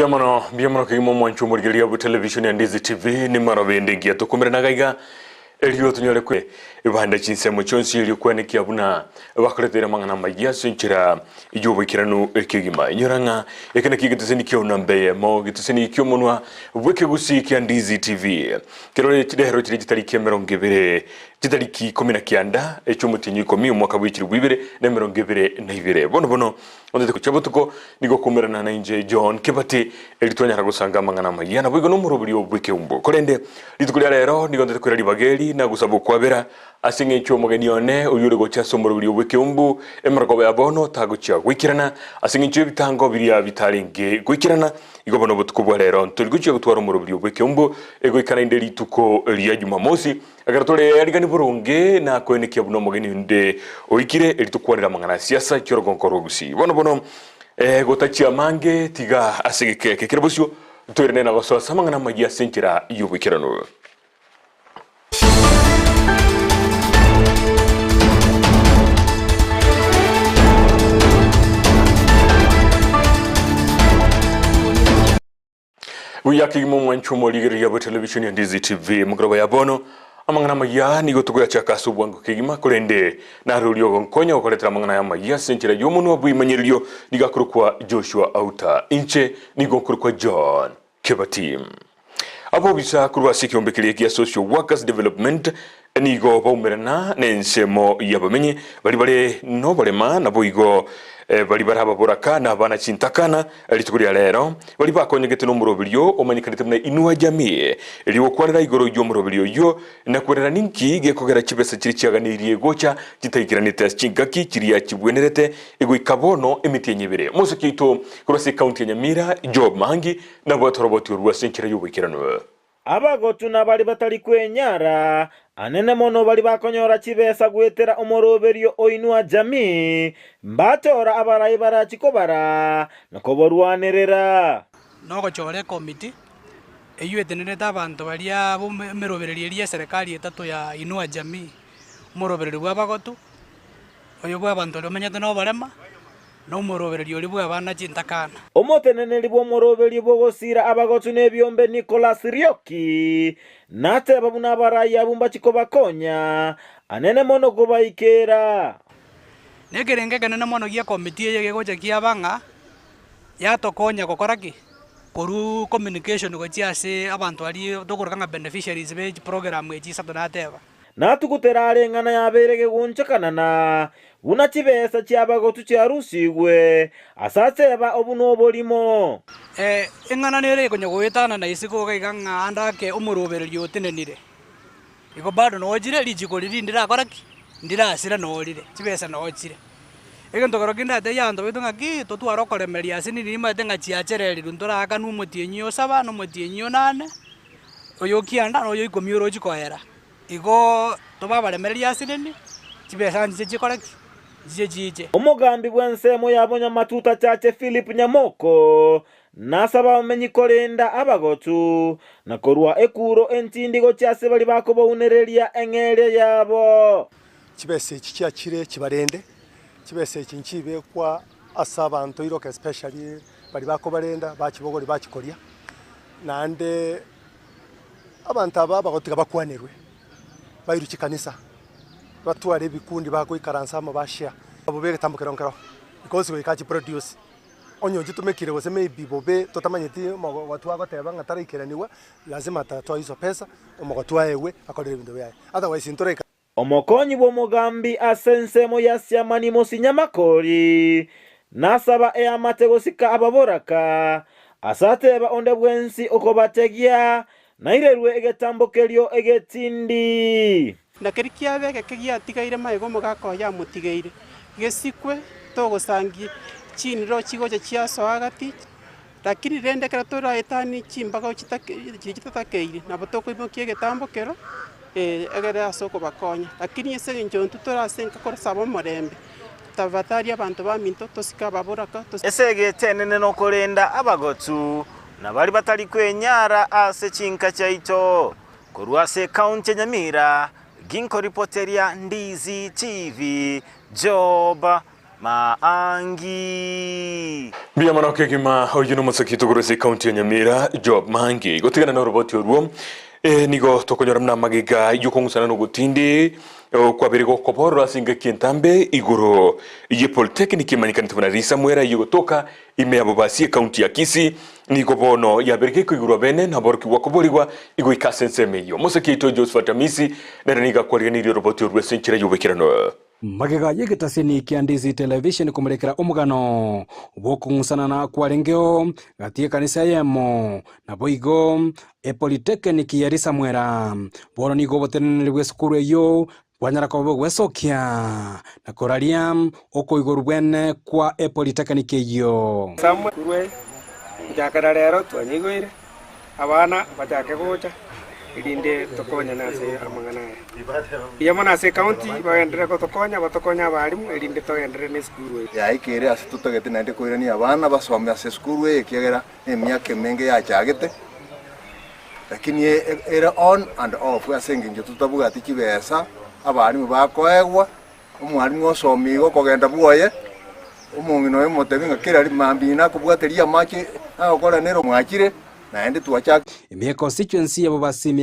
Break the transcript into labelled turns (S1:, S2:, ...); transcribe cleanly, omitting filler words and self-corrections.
S1: Mbuya mono, mbuya mono kegima omwancho omorigereria bwe television ya Ndizi TV nimaro bende ngiya tokomerana gaiga erio tonyare kwe banda chinsemo chionsi erio kwenekia buna bakoreteire amang'ana amaya ase enchera y'oboikeranu kegima. Inyora ng'a eke nakio egeteseni kiao namba eyemo, egeteseni ki'omonwa bw'ekegusii kia Ndizi TV. Kerore chirero chiria chitariki emerongo ebere, chitariki ikomi na kianda echi'omotienyi o ikomi omwaka bwe chilifu ibere na emerongo ebere na ibere. Bono bono Ontete gochia botuko, nigo okoumerana nainche John Kebati, erio twanyara gosanga amang'ana amayia, naboigo nomoroberio bw'ekeumbu. Korende rituko ria rero nigo ntete koira ribaga eri na gosaba okwabera ase engencho omogeni one oyio ore gocha ase omoroberio bw'ekeumbu emerogoba ya bono tagochia goikerana ase engencho y'ebitango biria bitarenge goikerana. Igo bono obotuko bwa rero ntori gochia gotwara omoroberio bw'ekeumbu egoika naende rituko ria Jumamosi. Ekero tore arigani boronge na koenekia buna omogeni onde oikire, erio tokwanere amang'ana a siasa chi'orogonko rwa Gusii. Bono bono, gotachia amange, tiga ase egeka eke kere bosio toirane na gosoa ase amang'ana amayia ase enchera y'oboikeranu. Buya kegima omwancho omorigereria bwe televisheni ya Ndizi TV mokoroba ya bono amang'ana amaya nigo togoyachaka ase obwango kegima korende narorio ogonkonya gokoretera amang'ana aya amaya ase enchera y'omonwa bw'imanyererio nigo akorokwa Joshua Auta inche nigo nkorokwa John Kebati Abobisa korwa ase ekeombe keria gia Social Workers Development Nigo baumerana nensemo y'abamenyi baria bare noborema, naboigo baria bare ababoraka na abana chintakana. Rituko ria rero baria bakonyegete nomoroberio omanyekanete buna Inua Jamii, erio gokwanera igoro y'omoroberio oyio na kwerera ninki gekogera chibesa chiria chiaganeirie gocha chitaikiranete ase chingaki chiria chibwenerete goika bono emetienyi ebere. Omosiki oito korwa ase ekaunti ya Nyamira Job Maangi nabwate oroboti orwo ase enchera y'oboikeranu.
S2: Abagotu na baria batari kwenyara, anene mono baria bakonyora chibesa goetera omoroberio o Inua Jamii, mbachora abarai barachi kobara na koborwanerera.
S3: Nogochora ekomiti eyio etenerete abanto baria b'emerobererio eria y'eserekari etato ya Inua Jamii, omorobererio bw'abagotu, oyo bw'abanto baria bamenyete noborema, na omorobererio oria bw'abana chintakana.
S2: Omoteneneri bw'omoroberio bw'ogosiira abagotu na ebiombe Nicholas Rioki nateba buna abarai abwo mbachie kobakonya anene mono kobaikera.
S3: Na ekerengo ekenene mono gi'ekomiti eye gegocha kiaba ng'a yatokonya gokora ki? Korwa communication gochia ase abanto aria tokoroka ng'a beneficiaries be chiprogram echi isato nateba.
S2: Natugutera are eng'ana yabeire gegonchokanana, buna chibesa chi'abagotu chiarusigwe ase aseba obuna oborimo.
S3: Eng'ana nere ekonya goetanana isiko iga iga ng'a ande ake omorobererio otenenire. Igo bado nochire richiko riria ndirakora ki? Ndirasira norire, chibesa nochire. Egento kero kende ndatebie abanto baito ng'aki, totware okoremereria ase nini nimanyete ng'a chiachererirwe ntoraakane omotienyi o saba na omotienyi o nane, oyo o kianda na oyo o ikomi orochi koera. Igo tobe abaremereria ase nini, chibesa nchiche chikore ki? Nchiche chiiche.
S2: Omogambi bw'ensemo ya Bonyamatuta Chache Philip Nyamoko nasaba abamenyi korenda abagotu, na korua ekuro entindi gochia ase baria bakobaunereria eng'eria yabo.
S4: Chibesa echi chiachire chibarende, chibesa echi nchibekwa ase abanto iroka especially baria bakobarenda bachibogoria bachikoria, naende abanto aba bagotiga bakwanerwe, bairwe chikanisa, batware ebikundi bagoikaransa amo ba share. Bobe egetambo kero nkero because goika achiproduce, onye ochitumekire gose maybe bobe totamanyeti omogotu agoteba ng'a taraikeraniwa, lazima atatoa hizo pesa, omogotu aegwe akorere ebinto biaye, otherwise ntoraika.
S2: Omokonyi bw'omogambi ase ensemo ya Siamani Mosinyamakori, nasaba eamate gosika ababoraka, ase ateba onde bwensi okobategia, nairerwe egetambo kerio egetindi.
S5: Na keria kiabe egeke giatigaire magega omogaka oye amotigeire, gesikwe, togosangia chiniro chigocha chiasoa gati, Lakini rende ekero toraetanie chimbaga chiria chitatakeire, nabo tokoimokia egetambo kero egere ase okobakonya. Lakini ase eng'encho intwe tore ase enka korosaba omorembe, tafadhali abanto baminto tosike ababoraka.
S6: Esegi enene nokorenda abagotu na baria batari kwenyara ase chinka chiaito. Korwa ase ekaunti ya Nyamira, ginkoripoteria Ndizi TV, Job. Maangi.
S1: Mbuya mono kegima oyio nomosaki togoro ase ekaunti ya Nyamira Job Mangi gotigana na oroboti orwo eh, nigo tokonyora buna amagega yokong'usana na ogotindi okwabere gokoborora ase engaki entambe igoro ye polytechnic emanyekanete buna Risamwera eyio gotoka ime ya Bobasi ekaunti ya Kisii nigo bono yabere gekoigurwa bene naborokigwa koborigwa igoika ase ensemo eyio. Omosaki oito Josephat Amisi nere nigo akwariganirie oroboti orwo ase enchera y'oboikeranu.
S7: Magega y'egetaseni kia Ndizi Television komorekera omogano bw'okong'usanana kwarengeo gati y'ekanisa eyemo, naboigo epolitekeniki ya Risamwera. Bono nigo oboteneneri bw'esukuru eyio bwanyara koba bogwesokia na koraria okoigorwa bwene kwa epolitekeniki eyio.
S8: Samuel korwa gochakera rero twanyeigweire, abana bachake gocha, erinde tokonyane ase amang'ana aya. Mbuya mono ase ecounty bagenderere gotokonya, batokonye abalimu erinde togenderere na esukuru eye.
S9: Yaikeire ase totagete naende koirania abana basome ase esukuru eye ekiagera nemiaka emenge yachagete, lakini ere on and off ase engencho totabwati chibesa abalimu bakoegwa. Omwalimu osomia igo okogenda bwoye, omong'ina oye omotebia ng'a kera mambia nakobwateria amache nagokora nere mwachire, naende twachaka.
S7: Ime constituency yabo basimia.